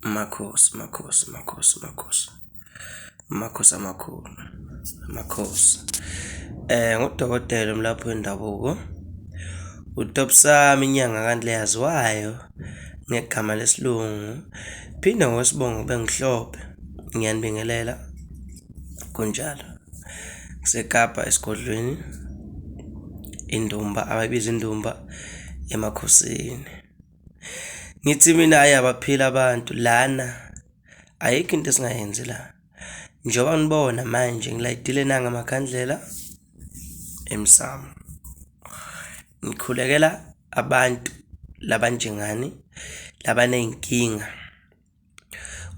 Makhosi, makhosi, makhosi, makhosi. Makhosi amakhulu, makhosi. Ngudokotela umlaphi wendabuko, uTop Sami inyanga kanti leyaziwayo ngegama lesilungu, phinde ngokwesibongo kube nguHlophe. Ngiyanibingelela, kunjalo. NgiseKapa esigodlweni, indumba abayibiza indumba emakhosini. Ngithi mina hhayi abaphile abantu lana, ayikho into esingayenzi la. Njengoba nibona manje ngilayidile nanga amakhandlela emsamo. Ngikhulekela abantu labanjengani, labaney'nkinga,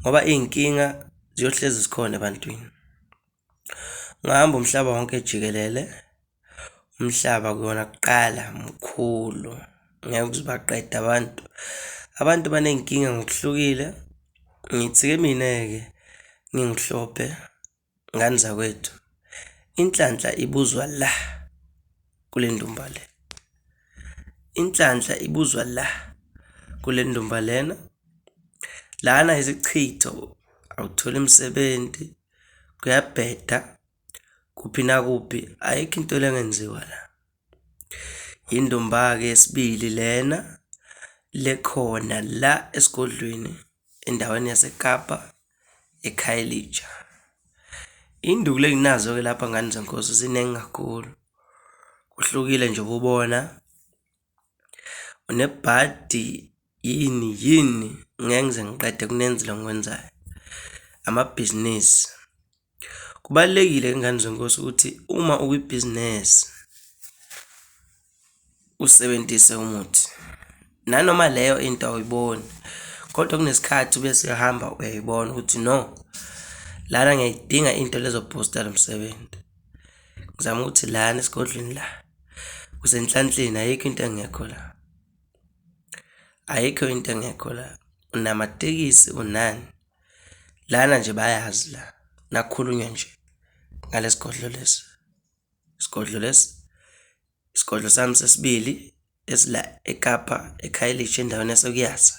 ngoba iy'nkinga ziyohlezi zikhona ebantwini. Ungahamba umhlaba wonke jikelele, umhlaba kuyona kuqala mkhulu, ngeke uze ubaqede abantu. Abantu baney'nkinga ngokuhlukile. Ngithi-ke mina-ke nginguHlophe, ngane zakwethu, inhlanhla ibuzwa la kule ndumba le. Inhlanhla ibuzwa la kule ndumba lena. Lana isichitho, awutholi msebenzi, kuyabheda, kuphi nakuphi, ayikho into le engenziwa la. Indumba-ke yesibili lena lekhona la esigodlweni endaweni yaseKapa eKhayelitsha. Iy'nduku enginazo-ke lapha ngane zenkosi ziningi kakhulu. Kuhlukile nje ububona, unebhadi yini yini, ngeke ngize ngiqede kunenzi lo engikwenzayo. Amabhizinisi. Kubalulekile ngane zenkosi ukuthi uma ukwibhizinesi usebenzise umuthi. Nanoma leyo into awuyiboni, kodwa kunesikhathi bese uyahamba uyayibona ukuthi no, lana ngiyayidinga into lezobhusta lo msebenzi. Ngizama ukuthi lana esigodlweni la, kusenhlanhleni ayikho into engekho la. Ayikho into engekho la. Unamatekisi unani. Lana nje bayazi la, nakukhulunywa nje ngalesigodlo lesi. Isigodlo lesi, isigodlo sami sesibili esila eKapa, eKhayelitsha endaweni yaseKuyasa,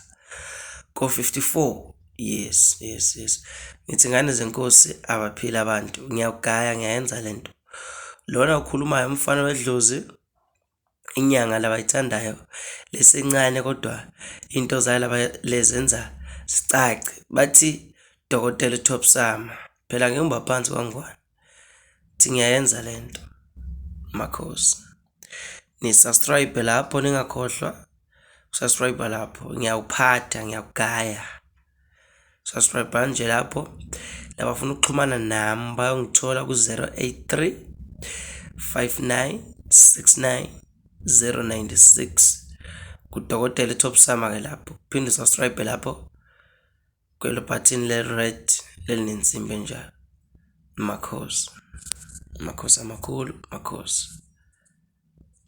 ko-54. Yes, yes, yes. Ngithi ngane zenkosi abaphile abantu. Ngiyawugaya ngiyayenza lento. Lona okhulumayo umfana wedlozi, inyanga labayithandayo lesencane kodwa into zayo laba lezenza zicace. Bathi dokotela uTop Sama. Phela ngimba phansi kwaNgwane. Thi ngiyayenza lento. Makhosi. Ni-subscribe lapho ningakhohlwa. Subscribe lapho. Ngiyawuphatha, ngiyakugaya. Subscribe nje lapho. Labafuna ukuxhumana nami bayongithola ku-083 59 69 096 kudokotela iTop Summer ke lapho. Phinde subscribe lapho kwelo button le-red lelinensimbi enjalo. Makhosi. Makhosi amakhulu, makhosi.